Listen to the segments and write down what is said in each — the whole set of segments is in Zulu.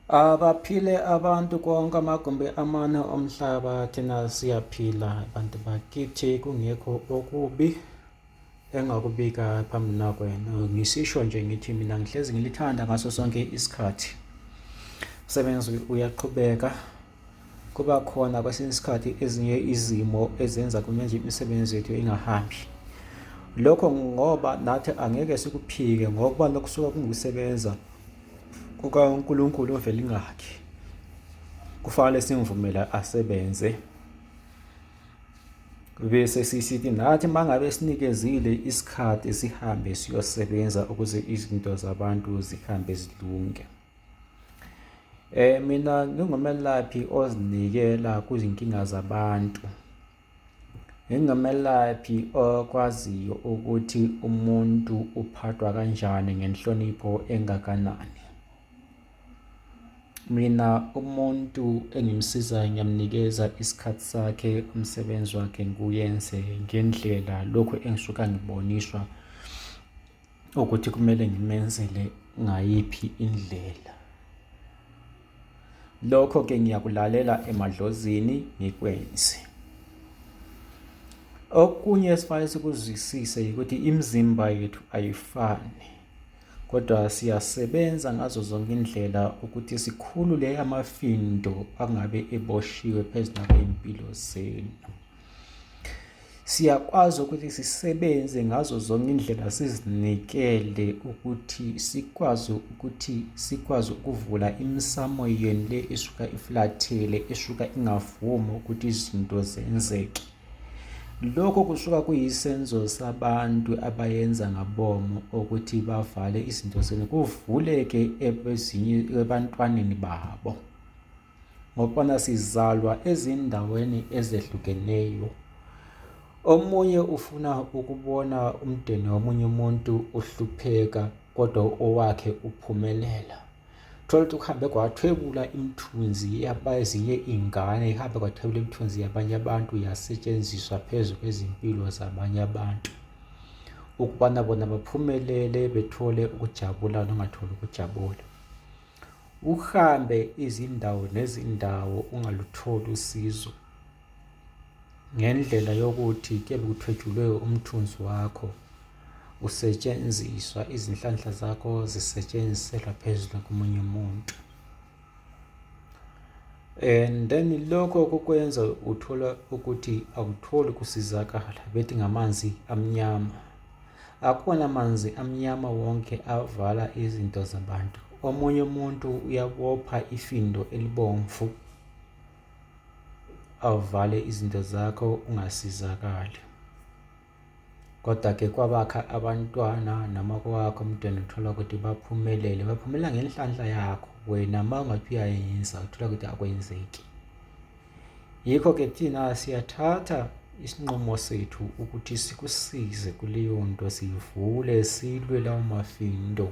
Abaphile abantu konke amagumbi amane omhlaba, thina siyaphila bantu bakithi, kungekho okubi engakubika phambi nakwena. Ngisisho nje ngithi mina ngihlezi ngilithanda ngaso sonke isikhathi. Umsebenzi uyaqhubeka, kuba khona kwesinye isikhathi ezinye izimo ezenza kumele imisebenzi yethu ingahambi. Lokho ngoba nathi angeke sikuphike ngoba lokusuka kungukusebenza kukaNkulunkulu ovelingakhe, kufanele simvumele asebenze, bese sisithi nathi mangabe sinikezile isikhathi sihambe siyosebenza ukuze izinto zabantu zihambe zilunge. Mina ngingumelaphi ozinikela kwizinkinga zabantu. Ngingumelaphi okwaziyo ukuthi umuntu uphathwa kanjani ngenhlonipho engakanani. Mina umuntu engimsizayo ngiyamnikeza isikhathi sakhe, umsebenzi wakhe ngiwuyenze ngendlela lokhu engisuka ngiboniswa ukuthi kumele ngimenzele ngayiphi indlela. Lokho-ke ngiyakulalela emadlozini ngikwenze. Okunye esifanele sikuzwisise ukuthi imizimba yethu ayifani, kodwa siyasebenza ngazo zonke indlela ukuthi sikhulule amafindo angabe eboshiwe phezu kwey'mpilo zenu. Siyakwazi ukuthi sisebenze ngazo zonke indlela, sizinikele ukuthi sikwazi ukuthi sikwazi ukuvula imisamo yenu le esuka iflathele, esuka ingavumi ukuthi izinto zenzeke. Lokho kusuka kuyisenzo sabantu abayenza ngabomu ukuthi bavale izinto zenu, kuvuleke ezinye ebantwaneni babo. Ngokubona sizalwa ezindaweni ezehlukeneyo. Omunye ufuna ukubona umndeni womunye umuntu uhlupheka kodwa owakhe uphumelela. Thola ukuthi kuhambe kwathwebula imithunzi yabezinye iy'ngane, ihambe kwathwebula imithunzi yabanye abantu yasetshenziswa phezu kwezimpilo zabanye abantu ukubana bona baphumelele bethole ukujabula nongatholi ukujabula. Uhambe izindawo nezindawo ungalutholi usizo ngendlela yokuthi kuyabe kuthwetshulwe umthunzi wakho, usetshenziswa, izinhlanhla zakho zisetshenziselwa phezulu komunye umuntu. And then lokho kukwenza uthola ukuthi awutholi kusizakala, bethi ngamanzi amnyama. Akuwona amanzi amnyama wonke avala izinto zabantu. Omunye umuntu uyabopha ifindo elibomvu avale izinto zakho ungasizakali. Kodwa-ke kwabakha abantwana noma kowakho umndeni uthola ukuthi baphumelele, baphumelela ngenhlanhla yakho. Wena uma ungathi uyayenza uthola ukuthi akwenzeki. Yikho-ke thina siyathatha isinqumo sethu ukuthi sikusize kuleyo nto, sivule silwe lawo mafindo.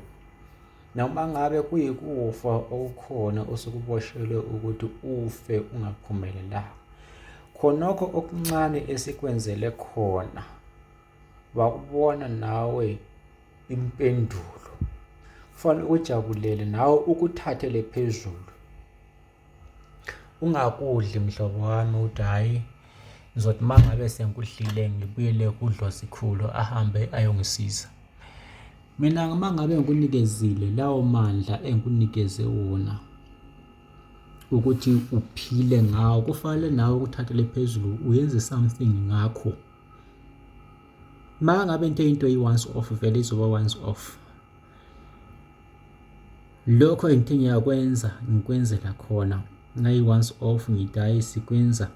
Noma ngabe kuyikufa okukhona osukuboshelwe ukuthi ufe ungaphumelelanga, khonokho okuncane esikwenzele khona wakubona nawe impendulo, kufanele ukujabulele nawe ukuthathele phezulu. Ungakudli mhlobo wami uthi hhayi, ngizothi uma ngabe sengikudlile ngibuyele kuDlozikhulu ahambe ayongisiza. Mina uma ngabe ngikunikezile lawo mandla engikunikeze wona ukuthi uphile ngawo, kufanele nawe ukuthathele phezulu uyenze something ngakho. Uma ngabe into into iyi-once off vele izoba once off. Lokho engithe ngiyakwenza ngikwenzela khona ngayi-once off, ngithi hhayi sikwenza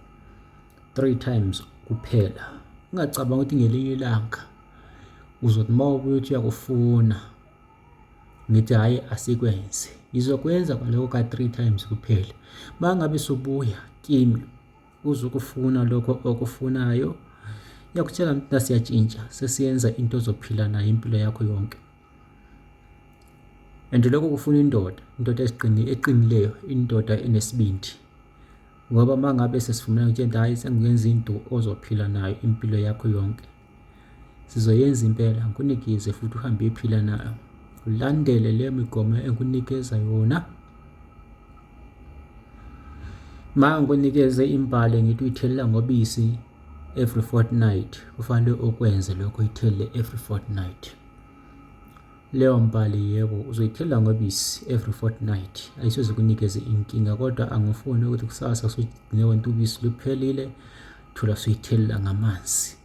three times kuphela. Ungacabangi ukuthi ngelinye ilanga uzothi uma ubuya uthi uyakufuna, ngithi hhayi asikwenze. Ngizokwenza kwaloko ka-three times kuphela. Uma ngabe usubuya kimi uzokufuna lokho okufunayo, ngiyakutshela mntana siyatshintsha, sesiyenza into ozophila nayo impilo yakho yonke. And lokho kufuna indoda, indoda eqinileyo, indoda enesibindi. Ngoba uma ngabe sesivumelana ukuthi hhayi sengiyenza into ozophila nayo impilo yakho yonke, sizoyenza impela, ngikunikeze futhi uhambe uyophila nayo. Ulandele leyo migomo engikunikeza yona. Ma ngikunikeze imbali ngithi uyithelela ngobisi every fortnight, kufanele ukwenze lokho, uyithelele every fortnight. Leyo mbali yebo uzoyithelela ngobisi every fortnight, ayisoze kunikeze inkinga, kodwa angifuni ukuthi kusasa usugcine wena ubisi luphelile, thola suyithelela ngamanzi.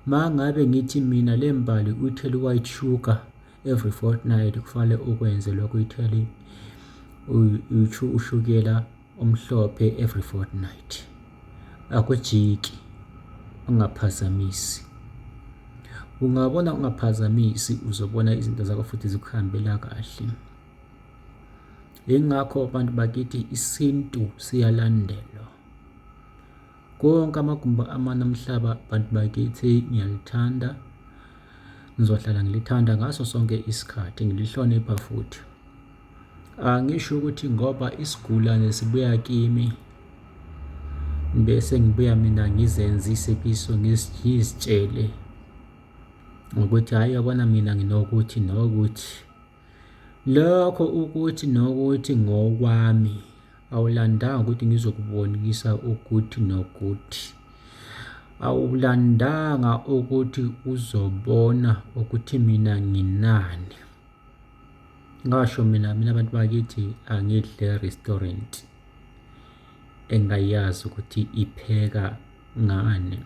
Ma ngabe ngithi mina le mbali uyithele white sugar every fortnight, kufanele ukwenze lokho, uyithele ushukela omhlophe every fortnight. Akujiki, ungaphazamisi. Ungabona ungaphazamisi, uzobona izinto zakho futhi zikuhambela kahle. Yingakho abantu bakithi isintu siyalandelwa. Konke amagumbi amane omhlaba bantu bakithi ngiyalithanda, ngizohlala ngilithanda ngaso sonke isikhathi, ngilihlonipha futhi. Angisho ukuthi ngoba isigulane sibuya kimi bese ngibuya mina ngizenzise kiso, ngizitshele ukuthi hhayi yabona mina nginokuthi nokuthi. Lokho ukuthi nokuthi ngokwami, awulandanga ukuthi ngizokubonisa ukuthi nokuthi. Awulandanga ukuthi uzobona ukuthi mina nginani. Ngasho mina, mina abantu bakithi angidle restaurant engayazi ukuthi ipheka ngani.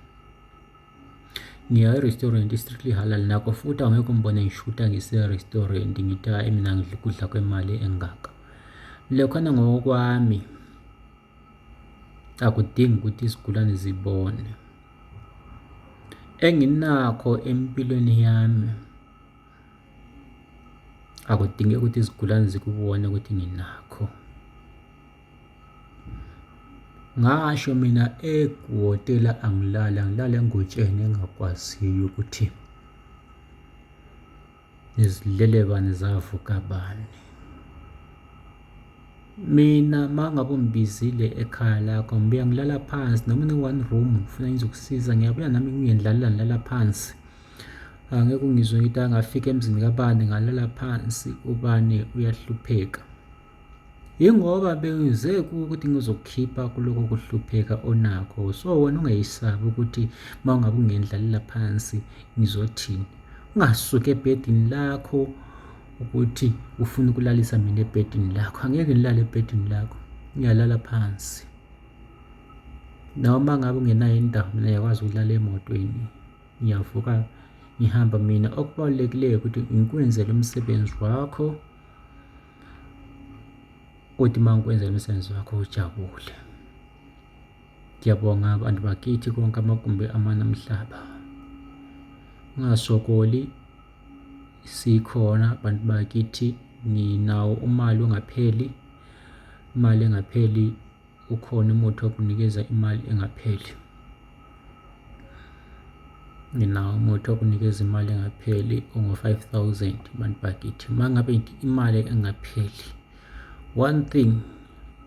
Ngiya e-restaurant i-Strictly Halal, nakho futhi angeke ungibone ngishuta ngise-restaurant ngithi hhayi mina ngidla ukudla kwemali engaka. Lokhana ngokwami akudingi ukuthi izigulane zibone. Enginakho empilweni yami akudingeki ukuthi izigulane zikubone ukuthi nginakho. Ngasho mina ehhotela angilali, angilali engutsheni engakwaziyo ukuthi izilelebane zavuka bani. Mina uma ngabe ungibizile ekhaya lakho ngibuya ngilala phansi noma une-one room ngifuna ngizokusiza, ngiyabuya nami ngiyendlalela ngilala phansi. Angeke ungizwe ngithi angafika emzini kabani ngalala phansi, ubani uyahlupheka. Yingoba bengize kuwe ukuthi ngizokukhipha kuloko kuhlupheka onakho. So wena ungayisabi ukuthi uma ungabe ungendlalela phansi ngizothini. Ungasuki ebhedini lakho ukuthi ufuna ukulalisa mina ebhedini lakho. Angeke ngilale ebhedini lakho, ngiyalala phansi. Noma ngabe ungenayo indawo, mina ngiyakwazi ukulala emotweni. Ngiyavuka ngihamba mina. Okubalulekileyo ukuthi ngikwenzele umsebenzi wakho, uthi uma ngikwenzela umsebenzi wakho ujabule. Ngiyabonga abantu bakithi konke amagumbi amane omhlaba. Ungasokoli, sikhona bantu bakithi, nginawo umali ongapheli, imali engapheli, ukhona umuthi okunikeza imali engapheli. Nginawo umuthi okunikeza imali engapheli ongu-5,000 bantu bakithi. Uma ngabe imali engapheli, one thing,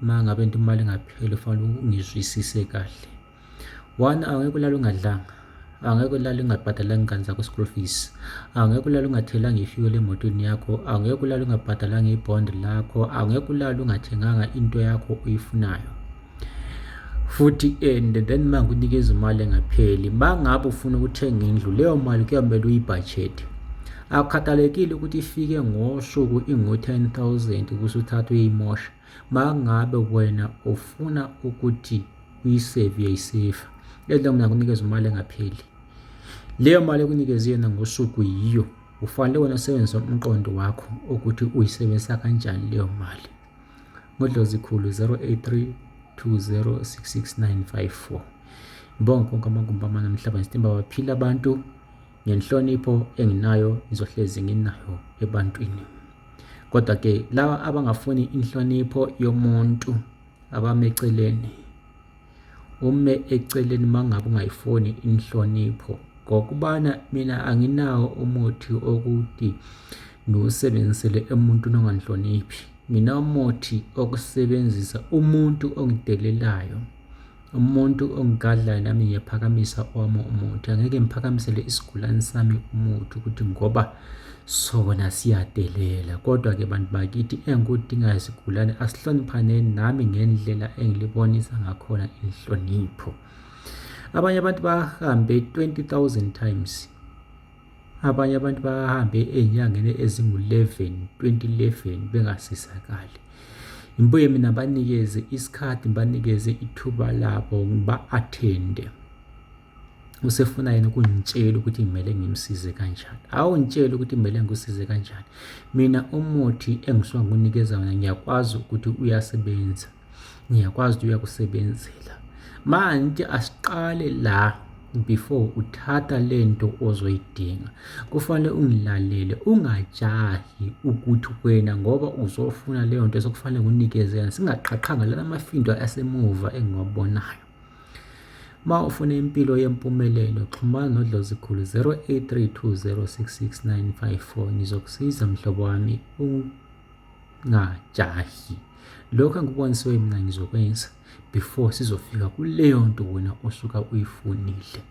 uma ngabe into imali engapheli ufanele ungizwisise kahle. One, angeke ulale ungadlanga, angeke ulale ungabhadalanga ingane zakho school fees, angeke ulale ungathelanga i-fuel emotweni yakho, angeke ulale ungabhadalanga ibond lakho, angeke ulale ungathenganga into yakho oyifunayo. Futhi and then uma ngikunikeza imali engapheli, uma ngabe ufuna ukuthenga indlu, leyo mali kuyomele uyibhajethe. Akukhathalekile ukuthi ifike ngosuku ingu-10,000 ubusuthatha uyimosha. Uma ngabe wena ufuna ukuthi uyisave, uyayiseyiva. Lento mina ngikunikeza imali engapheli. Leyo mali ekunikeze yona ngosuku yiyo. Ufanele wena usebenzise umqondo wakho ukuthi uyisebenzisa kanjani leyo mali. Ngodlozikhulu 083 2066954. Ngibonge konke amagumbi amane omhlaba nesitimba baphila abantu ngenhlonipho enginayo ngizohlezi nginayo ebantwini. Kodwa ke laba abangafuni inhlonipho yomuntu abame eceleni, ume eceleni mangabe ungayifuni inhlonipho, ngokubana mina anginawo umuthi okuthi ngiwusebenzisele emuntwini ongangihloniphi. Nginomuthi okusebenzisa umuntu ongidelelayo, umuntu ongigadlayo, nami ngiyaphakamisa owami umuthi. Angeke ngiphakamisele isigulane sami umuthi ukuthi ngoba Sona siyadelela kodwa-ke bantu bakithi engikudingayo isigulane asihloniphaneni nami ngendlela engilibonisa ngakhona inhlonipho. Abanye abantu bahambe 20,000 times abanye abantu bahambe ey'nyangeni ezingu-11 2011 bengasizakali. Ngibuye mina banikeze isikhathi ngibanikeze ithuba labo ngiba-athende. Usefuna yena ukungitshela ukuthi ngimele ngimsize kanjani. Awungitsheli ukuthi kumele ngikusize kanjani. Mina umuthi engisuka ngikunikeza wona ngiyakwazi ukuthi uyasebenza. Ngiyakwazi ukuthi uyakusebenzela. Manje asiqale la before uthatha lento ozoyidinga. Kufanele ungilalele ungajahi ukuthi wena ngoba uzofuna leyo nto sekufanele ngikunikeze yona. Singaqhaqhanga lana mafindo asemuva engiwabonayo. Uma ufuna impilo yempumelelo xhumana noDlozikhulu 0832066954 ngizokusiza mhlobo wami ungajahi. Lokho engikubonisiwe mina ngizokwenza before sizofika kuleyo nto wena osuka uyifunile.